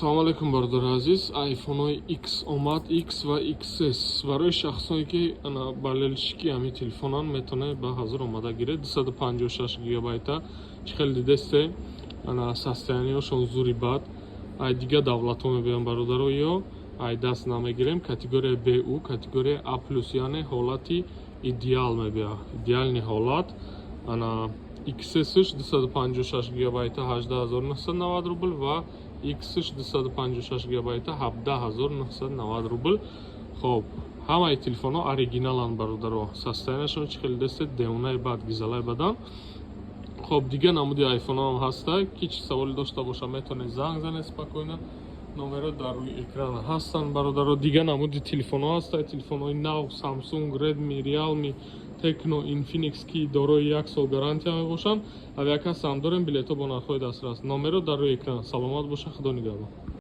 Салому алейкум, бародари азиз. Айфонҳои X омад, X ва XS. Барои шахсоне, ки ана болельщики ҳамин телефонанд, метавонед ба ҳазур омада гиред. 256 гигабайта. Чӣ хеле дидесте, ана состояниёшон зури бад. Ай дигар давлатҳо мебиён, бародаро, ё ай даст намегирем. Категория БУ, категория А плюс, яъне ҳолати идеал мебиёд. Идеальный ҳолат. Ана XS-ш 256 гигабайта 18 990 рубл ва X-ш 256 гигабайта 17 990 рубл. Хоб, ҳамаи телефонҳо оригиналанд, бародаро. Состоянияшон чӣ хеле дестед, девонаи бад, гизалаи бадан. Хоб, дигар намуди айфонҳо ҳам ҳаста. Ки чӣ саволе дошта боша, метавонед занг занед спокойно. Номерҳо дар рӯи экран ҳастанд, бародаро. Дигар намуди телефонҳо ҳаста, телефонҳои нав: Samsung, Redmi, Realme, Tecno, Infinix, ки дорои як сол гарантия мебошанд. Авиакасса ҳам дорем, билетҳо бо нархҳои дастрас. Номерҳо дар рӯи экран. Саломат боша, Худо нигаҳбон.